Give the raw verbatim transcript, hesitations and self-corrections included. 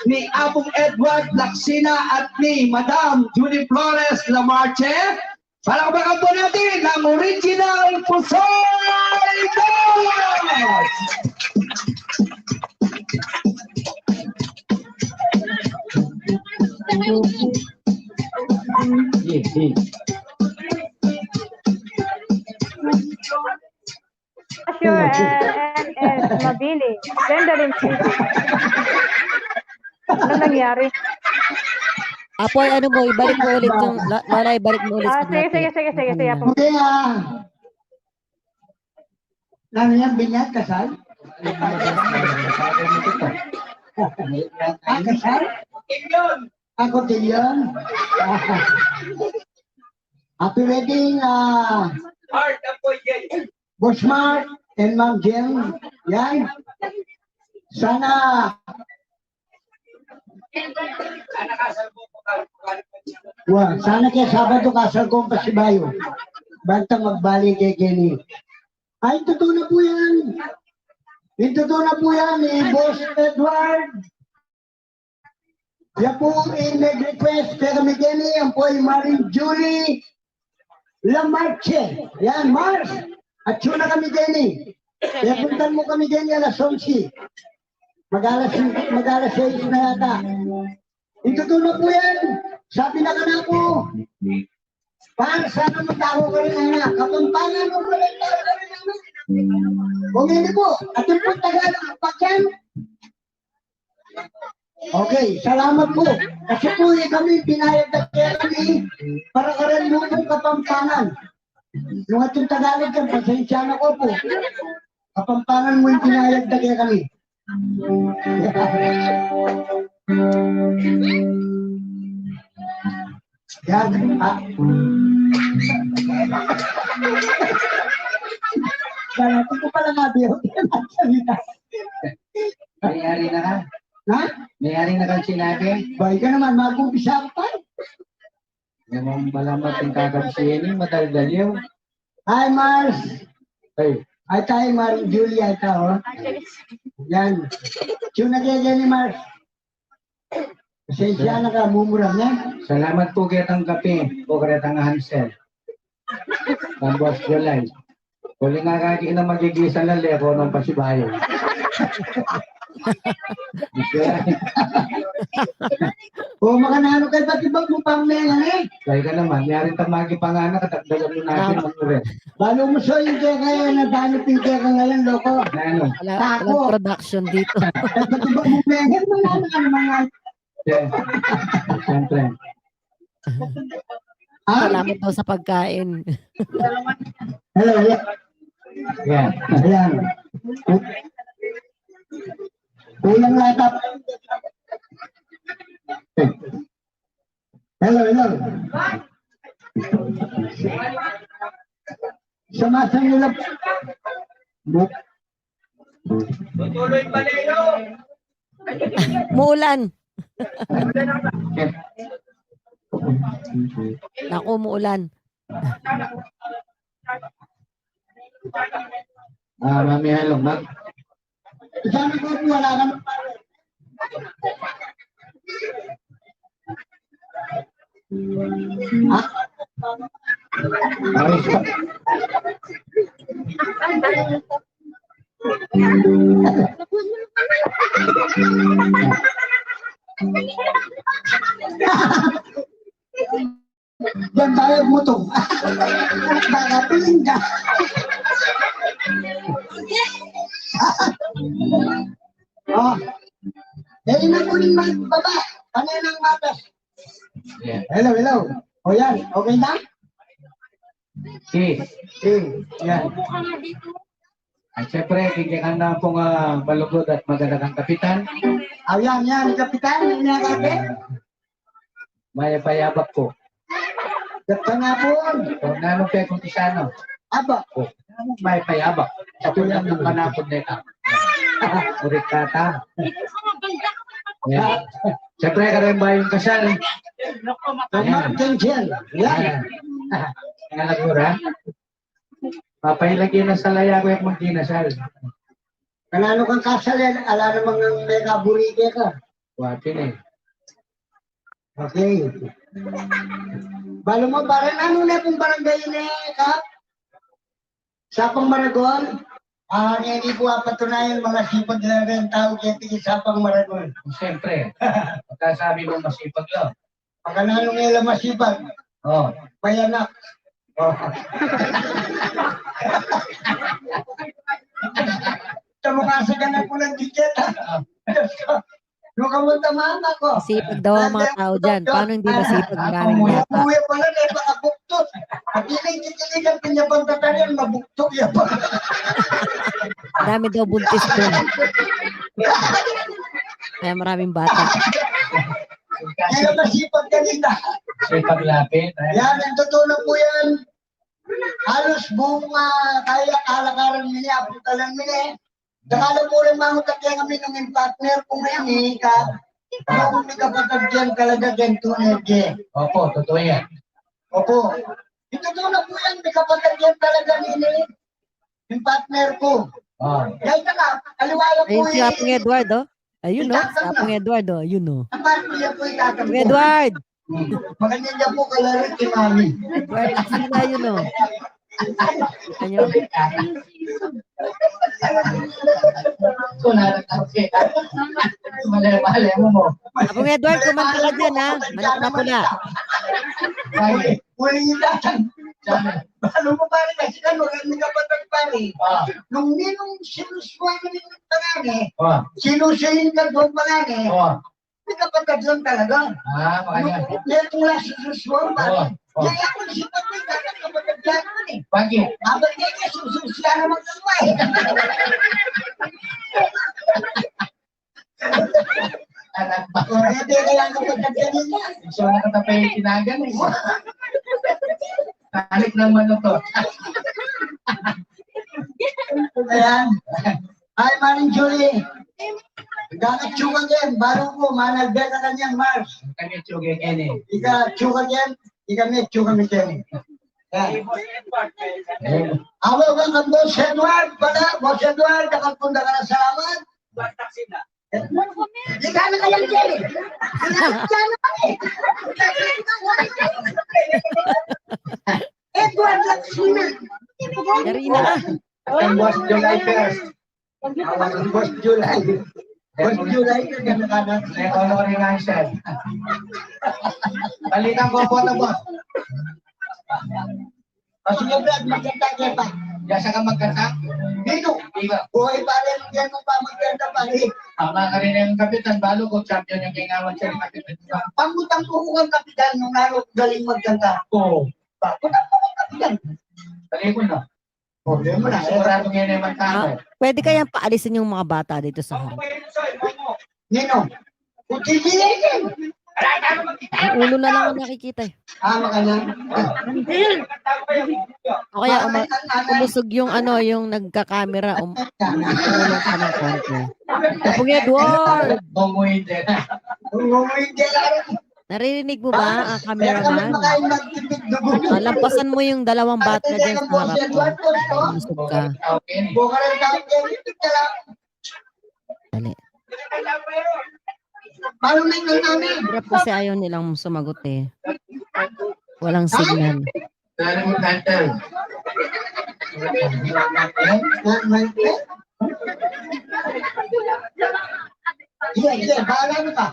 ni Apong Edward Lacsina at ni Madam Julie Flores Lamarche. Palakpakan po natin ang original Pusoy Dolls! Cashier and, and, and Mabini. Ganda rin, Chico. Ano nangyari? Apoy, ano mo, ibalik mo ulit yung, la-, Lola, ibalik mo ulit Ah, sa sige, natin. Sige, sige, sige, sige, Apoy. Hindi, ah. Ano yan, binyag, kasal? Ah, kasal? Ako din yun. Happy wedding, ah, Boss Mark and Ma'am Jen. Yan. Sana, wa, sana kaya Sabado kasal kung pasibayu. Banta magbali kay Kenny. Ay, totoo na po yan. Yung totoo na po yan, eh, Boss Edward. Yan po, eh, nag-request kaya kami Kenny, yan po ay Maring Julie Lamarche. Yan, Mars. At yun na kami Kenny. Kaya puntan mo kami Kenny alas onse. Mag-alas, mag-alas sais na yata. Ituto na po yan. Sabi na ka na po. Par, sana magtago ka rin, anak. Kapampangan mo pa rin, tago ka rin, anak. Kung hindi po, atin po Tagalog, pagyan. Okay, salamat po. Kasi po, eh, kami, pinayag na kaya kami, para karen mo po Kapampangan. Yung ating Tagalog yan, pasensya na ko po. Kapampangan mo yung pinayag na kaya kami. Yan, ah. Dati ko pala nga, di ako pinagsalita. May-ari na ka? Ha? May-ari na kang sinabi? Bay ka naman, mag-umpisa ka pa. Yung malamat yung kakabsiyan yung madaldal yun. Hi, Mars. Hey. Ay, tayo, Maring Julia, ito, oh. Yan. Tune na kayo dyan ni Mars. Pasensya na ka, mumura na. Salamat po kaya tang kape, po kaya tang Hansel. Tambos July. Uli nga kaki na magigisa na leko ng pasibayo. O, makananu kay pati ba kung pangmengan, eh? Kaya ka naman, yari tamagi pa nga na, katagdagan mo natin, Tama. Mag-ure. Balu mo so yung kaya kaya na dami pin kaya ka ngayon, loko. Na ano? Wala, Tako. Walang production dito. Kay pati ba kung mengan, wala na ka naman nga. Yeah. Siyempre. Ah? Salamat daw sa pagkain. Hello, hello. Yan. Ayan. Kulang lata. Hello, hello. Sumasang nila. Tutuloy pa rin, no? Muulan. Naku, muulan. Ah, Mami Halong, Ma'am. Sabi ko, wala ka ng Diyan tayo gumutom. Baka piling ka. Oh. Eh, ina ko rin magbaba. Ano nang matas? Yeah. Hello, hello. O yan, okay na? Sis. Eh, yan. At syempre, bigyan ka na pong, ah, malugod at magandang kapitan. Ah, yan, yan, kapitan, yan, kapitan. Mayap a yabak ko. Ganda nga po. Kung nanong pekong isano. Abak ko. Mayap a yabak. Ako lang ng panapon na ito. Ulit kata. Yan. Siyempre, karemba yung kasal. Ayan. Yan. Yan. Yan, lagura. Papailagyan na sa laya ko yung magkinasal. Kananu kang kasal, e? Ala namang mekaburi keka. Wati ne. Okay. Balu mu, pare, nanu ne pung barangay ne, Kap? Sapang Maragon? A, ngeni ku apatunayan, masipag la ring tau keti, Sapang Maragon. Siyempre. Pagkasabi mu masipag la. Makananu nge la masipag? O. Mayanak. O. Tamu kasi ka na pulang dikit, a. Nung kamunta mama ku. Masipag daw ang mga tau diyan. Paano hindi masipag? Maraming bata. Kuya pala, e, baka buktot. At ini, kikiligan, pinya pang tatarian, mabuktot ya pa. Dami daw buntis dun. Kaya maraming bata. Kaya masipag kanita. Sipag lapit, e. Yan, ang totoo na po yan. Halos buong, a, kaya kalakaran mi ne, apuntalan mi ne. Saka alam mo rin, mga kami nung yung partner ko ngayon, e, ka, yung may kapatid yan, talaga yan, tunay yan. Opo, totoo yan. Opo. Ito to na po yan, may kapatid yan talaga, nini. Yung partner ko. A. Yan ka na, kaliwala po. Ayun si Apong Edward, o. Ayun, o. Si Apong Edward, o. Ayun, o. Ang partner niya po, itatang ko. Apong Edward! Hmm. Makanyan niya po, kalaro si Mami. Edward, sino yun, o? Ayun. Mali, mali mo mo. Apong Edward, kumanta ka dyan, ha? Manok na pula. Mali. Uling itatang. Balu mu, pare, kasi kan, wala nang kapatid, pare. A. Nung ninung sinusuway na ninung pangani, a, sinusuyin ka doon pangani, a, may kapatid lang talaga. A, makanya. Nung, nung wala sinusuway, pare. A, a. Kaya ako, sipag may kapatid lang naman, e. Bakit? Abang niya, sinusuway naman suway. Anak ba? Kaya di kailangan ko pagkakita. Gusto na kita pa yung tinagan, e. Balik naman na to. Ayan. Hi, Maring Julie. Ika me tsuka ken, balu ku, manalbe ka kanyan, Mars. Kami tsuka ken, e. Ika tsuka ken, ika me tsuka mi ken, e. Ayan. Awa, awa, kan Boss Edward pala, Boss Edward, dakapun dakal a salamat. Di ka na kayang Jerry. Di ka na kayang Jerry. Edward Laksmina. Yari na. Ang Boss July first. Ang Boss July. Boss July, kaya na ka na. May honor ni Rachel. Balikan ko po na, boss. O, sige, Brad, magkanta ka pa. Diyan sa ka magkanta? Dito. Dito. Buhay pa rin, yan ang pamagkanta pa rin. Tama ka rin yung kapitan, balu ku, champion yung kingawan siya ng kapitan. Pangutang ko kung ang kapitan, nung lalo galing magkanta. Oo. Pangutang ko kung kapitan. Dali mo na. Problema na, eh. Sigurado ngayon ay magkano. Ah, pwede kayang paalisin yung mga bata dito sa harap? Nino? Kutsilyo yan. Yung ulo na lang ang nakikita eh. Ah, makanya. O kaya, uma-, umusog yung ano, yung nagka-camera, um-, umulong ka ng konti. Apong Edward! Bumuhin din. Bumuhin din. Naririnig mo ba, ah, cameraman? Ah, lampasan mo yung dalawang bata dyan sa harap mo. Umusog ka. Dali. Hirap kasi ayaw nilang sumagot eh. Walang signal. Iya, iya, bahala na ka.